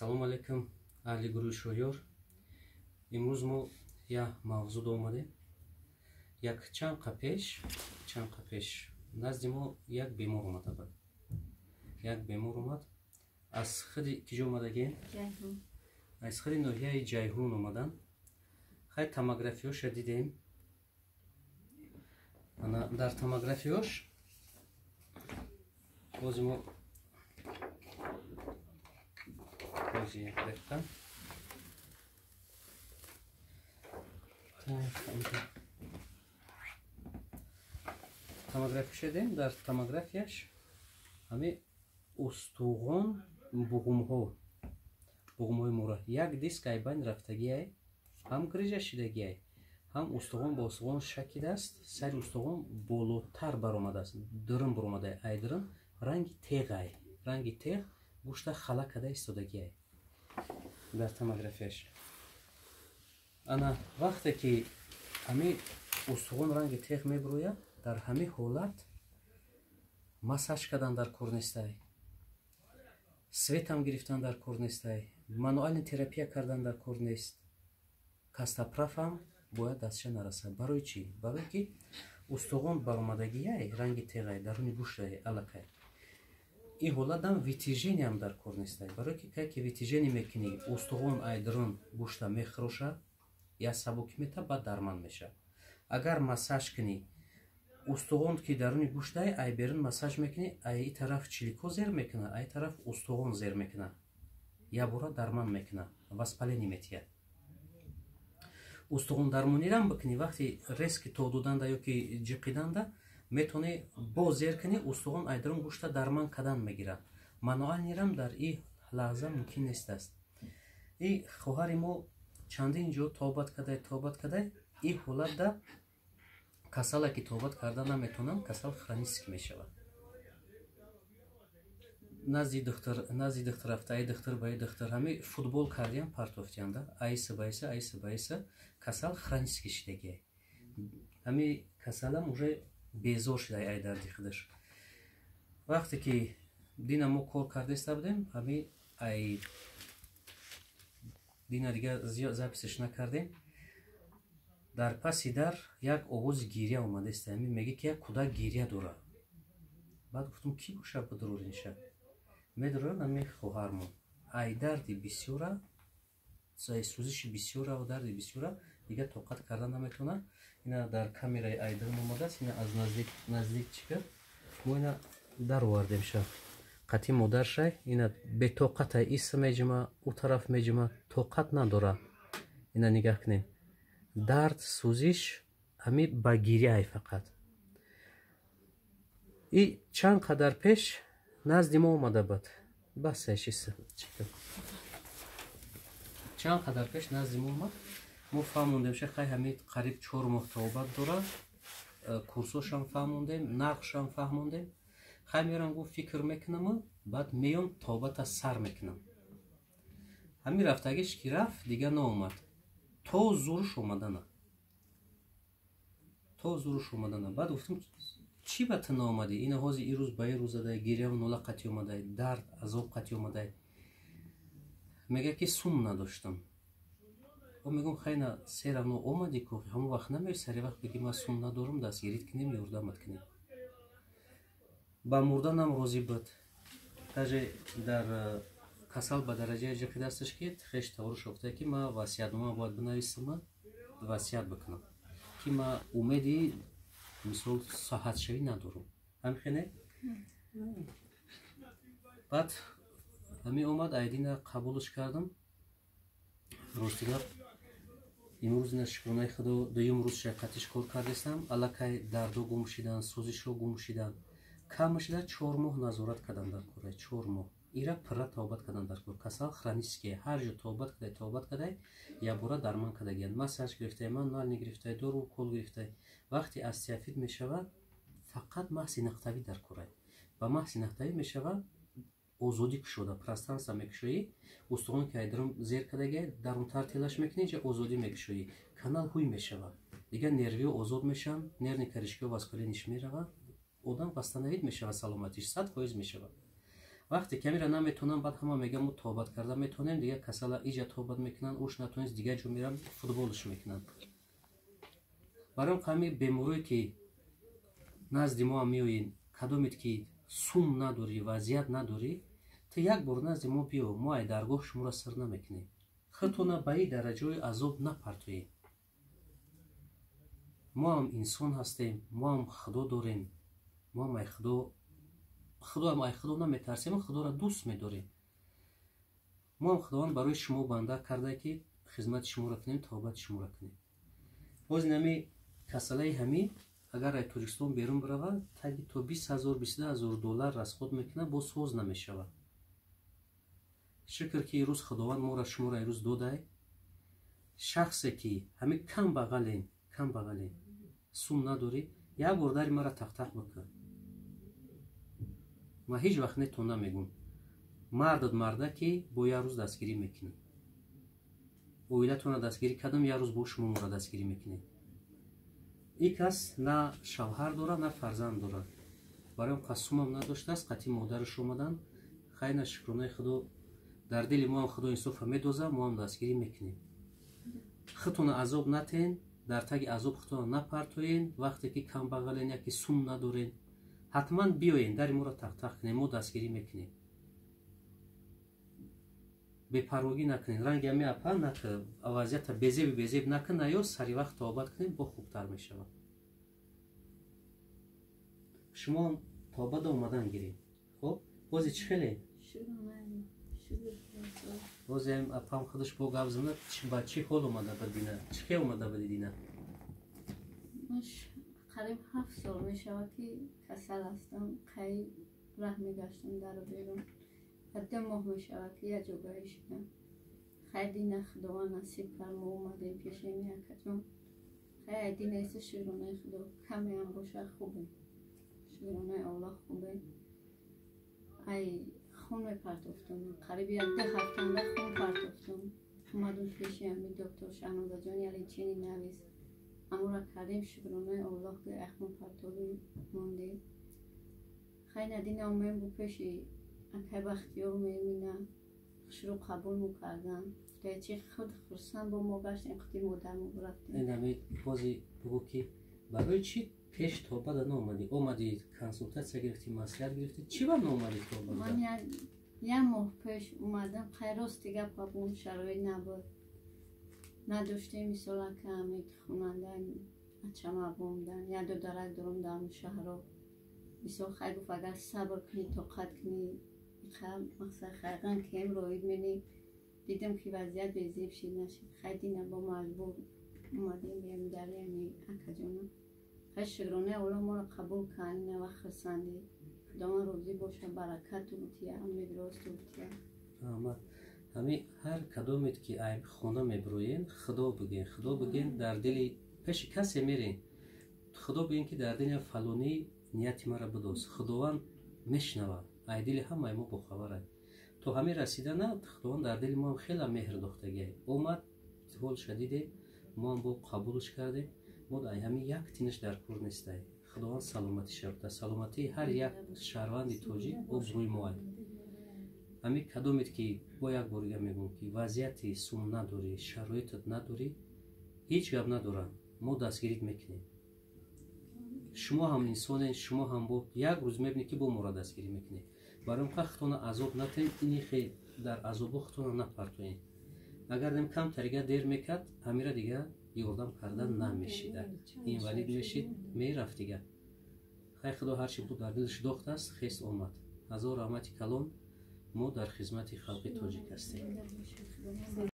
Ассалому алайкум, аҳли гурӯҳи Шоҳёр. Имрӯз мо як мавзӯъ омадем. Як чанд қа пеш назди мо як бемор омада буд. Як бемор омад. Аз худи киҷо омадагем? Аз худи ноҳияи Ҷайҳун омадан. Хай, томографиёша дидем. Ана дар томографиёш бози мо бози як дақиқа. Томография шудем. Дар томографияш ҳами устуғон буғумҳои мура як диск айбайн рафтагиай, ҳам грижа шидагиай, ҳам устуғон ба устуғон шакидааст, сари устуғон болотар баромадааст, дурун баромадай, ай дурун ранги теғай, ранги теғ гӯшта хала када истодагиай дар томографияш. Ана вақте ки ҳами устуғон ранги теғ мебурӯяд, дар ҳамин ҳолат массаж кардан дар кор нестай, светам гирифтан дар кор нестай, мануальный терапия кардан дар кор нест, костоправам бояд дастша нарасад. Барои чӣ? Барое ки устуғон баромадагиай, ранги теғай, даруни гӯштай аллакай. Ин ҳолатам вытяжениям дар кор нестай. Барое ки кай ки вытяжение мекунӣ, устуғон ай дарун гӯшта мехӯрошад, я сабукӣ мета, баъд дарман мешавад. Агар массаж кунӣ, устуғон ки даруни гӯштай, ай берун массаж мекунӣ, ай и тараф чилико зер мекунад, ай тараф устуғон зер мекунад, якбора дарман мекунад, воспаление метиҳад. Устуғон дармонирам бикунӣ, вақти резки то доданда ё ки ҷиқиданда метавонӣ боз зер кунӣ, устуғон ай дарун гӯшта дарман кардан мегирад. Мануальнирам дар и лаҳза мумкин нест аст. И хоҳари мо чандин ҷо тобат кадай, тобат кадай, и ҳолатда касала ки тобат карда наметавонам, касал хронический мешавад. Назди духтур рафта, ай духтур ба ай духтур, ҳами футбол кардиям, партофтианда, айса байса, айса байса, касал хронический шидагиай. Ҳами касалам уже безор шидай ай дарди худаш. Вақте ки дина мо кор кардаиста будем, ҳами ай дина дигар зиёд записаш накардем, дар паси дар як овози гиря омадааст. Ҳами меги ки як кӯдак гиря дорад. Баъд гуфтам, ки боша бидуроринша? Медурорам, ҳами хоҳармон ай дарди бисёра, сӯзиши бисёра ва дарди бисёра дигар тоқат карда наметавонад. Ина дар камераи айдарун омадааст, ина аз наздик чӣ кард, мо ина даровардемша. Қатъи модаршай, ина бетоқата, иса меҷима, ӯ тараф меҷима, тоқат надорад. Ина нигаҳ кунед, дард, сӯзиш ҳами ба гиряй фақат. И чанд қадар пеш назди мо омада буд. Бас иса. Чанд қадар пеш назди мо омад. Мо фаҳмондем, ша хай ҳами қариб 4 моҳ тобат дорад. Курсошам фаҳмондем, нархшам фаҳмондем. Хай мерам, гуфт, фикр мекунам, баъд меём, тобата сар мекунам. Ҳами рафтагиш ки рафт, дигар наомад. То зуруш омадана. То зуруш омадана. Баъд гуфтам, чӣ ба ту наомадӣ? Ина ҳозир ирӯз ба ин рӯз задай, гиряву нола қатъи омадай, дард, азоб қатъи омадай. Мега ки сум надоштам. О мегӯм, хайна серавно омадӣ ку, ҳамон вақт намеои сари вақт бигӣ ман сум надорам, дастгирит кунем, ёрдамат кунем. Ба мурданам розӣ буд. Даже дар касал ба дараҷае ҷиқидасташ ки хеш таворуш гуфта ки ман васиятнома бояд бинависам, васият бикунам, ки ман умеди мисол соҳатшавӣ надорам. Ҳамхене? Баъд ҳами омад, айдина қабулш кардам. Рости гап, имрӯз ина шукронаи худо дуюм рӯз шайқатиш кор кардастам, аллакай дардо гум шидан, сӯзишҳо гум шидан. Кам шида 4 моҳ назорат кардан дар кора, 4 моҳ. Ира пурра тобат кардан дар кор. Касал хронический, ҳар ҷо тобат кадай, тобат кадай, якбора дарман кардагиянд. Массаж гирифтай, мануальный гирифтай, дору укол гирифтай. Вақте остеофит мешавад, фақат маҳзи нақтавӣ дар корай. Ба маҳзи нақтавӣ мешавад, озодӣ кушода, пространство мекушоӣ, устухон ки айдарун зер кардагиай, дарунтар телаш мекунӣ, ҷа озодӣ мекушоӣ. Канал ҳуй мешавад. Дигар нервиҳо озод мешаванд, нервни корешкиҳо воспалениш меравад, одам восстановить мешавад, саломатиш 100% мешавад. Вақте ки ҳамира наметонам, баъд ҳама мегӯям, мо тобат карда метонем, дигар касала иҷа тобат мекунанд, уш натонист, дигар ҷо мерам, футболш мекунанд. Барои ҳами беморое ки назди мо меоен, кадомед ки сум надорӣ, вазъият надорӣ, ту як бор назди мо биё, мо ай даргоҳ шуморо сир намекунем. Худтона ба ин дараҷаи азоб напартоед. Мо ҳам инсон ҳастем, мо ҳам худо дорем, мо ҳам ай худо, худоам ай худо наметарсем, худоро дӯст медорем. Мо ҳам худованд барои шумо банда карда, ки хизмати шуморо кунем, тавбати шуморо кунем. Боз инами касалаи ҳамӣ агар ай Тоҷикистон берун биравад, таги то 20 000, 22 000 доллар расход мекунад, боз соз намешавад. Шукр, ки ирӯз худованд моро, шуморо ирӯз додай. Шахсе ки ҳамин кам бағален, кам бағален, сум надорӣ, як бор дари мара тақтақ бикун. Ман ҳеҷ вақт нетон намегум. Мардат марда, ки бо як рӯз дастгирӣ мекунад. Оилатонро дастгирӣ кардам, як рӯз бо шумо моро дастгирӣ мекунед. Ин кас на шавҳар дорад, на фарзанд дорад. Барои он кас сумам надоштааст, қатъи модараш омаданд. Хайна, шукронаи худо, дар дили мо ҳам худо инсофа медозад, мо ҳам дастгирӣ мекунем. Худтона азоб натен, дар таги азоб худтона напартоен. Вақте ки камбағален, яки сум надорен, ҳатман биёен, дари моро тақтақ кунем, мо дастгирӣ мекунем. Бепарвогӣ накунед, ранги ҳами апа нака, вазъията безеби безеб накун, наё сари вақт тобат кунед, бо хубтар мешавад. Шумо тобада омадан гиред. Хоб, бози чӣ хеле? Бози апам худаш бо гап занад, ба чӣ ҳол омада ба дина, чӣ хел омада ба дина? Қариб 7 сол мешавад, ки касал ҳастам. Қариб раҳ мегаштам дару берун. 2 моҳ мешавад, ки як ҷогаӣ шудам. Хай, дина худованд насиб кард, мо омадем пеши акаҷон. Хай, дина иса, шукронаи худо, камеам боша, хубем, шукронаи Аллоҳ, хубем. Ай хун мепартофтам, қариб як 2 ҳафтанда хун партофтам. Омадум пеши ами доктор Шаҳнозаҷон, як лечение навис, амора кардем, шукронаи Аллоҳ, ки ай хун партобӣ мондем. Хай, надина омем бу пеши акай Бахтиёр, мемина хушрӯ қабул мекардан, чи худ хурсанд бо мо гаштем, худи модармо рафтем. Инами бози бугӯ, ки барои чӣ пеш тобада наомадӣ? Омадӣ, консултатсия гирифтӣ, маслиҳат гирифтӣ, чӣ ба наомадӣ тобада? Ман як моҳ пеш омадам. Хай, рости гап, он шароит набуд, надоштем. Мисол, ака ами хонанда ачама бомдан, як додарак дорам дар шаҳро. Мисол, хай, гуфт, агар сабр кунӣ, тоқат кунӣ, мақсад хайған кем роид менӣ. Дидам, ки вазъият безеб шид, нашид. Хай, дина бо маҷбур омадем биям дари ами акаҷонам. Хай, шукронаи Аллоҳ, моро қабул кард, ина вақт хурсандӣ. Худованд розӣ боша, баракату бутия, умед росту бутия. Раҳмат. Ҳами ҳар кадомед ки ай хона мебироен, худо бигӯен, худо бигӯен, дар дили пеши касе мерен, худо бигӯен, ки дар дили фалонӣ нияти мара бидоз. Худованд мешунавад, ай дили ҳамаи мо бохабарай. То ҳамин расидана худованд дар дили моам хела меҳр дохтагиай. Омад, ҳолша дидем, моам бо қабулш кардем. Мо ай ҳамин як тинаш дар кор нестай. Худованд саломатӣ шавда, саломатии ҳар як шаҳрванди тоҷик обрӯи мо ай. Ҳамин кадомед ки, бо як борига мегӯм, ки вазъияти сум надорӣ, шароитат надорӣ, ҳеҷ гап надорам, мо дастгирит мекунем. Шумо ҳам инсонен, шумо ҳам бо як рӯз мебинед, ки бо моро дастгирӣ мекунед. Барои он худтона азоб натен, ини хе дар азобо худтона напартоен. Агар дем камтарига дер мекард, ҳамира дига ёрдам карда намешида, инвалид мешид, мерафт дига. Хай, худо ҳарчи буд дар дилаш дохтааст, хест омад. Ҳазор раҳмати калон. Мо дар хизмати халқи тоҷик ҳастем.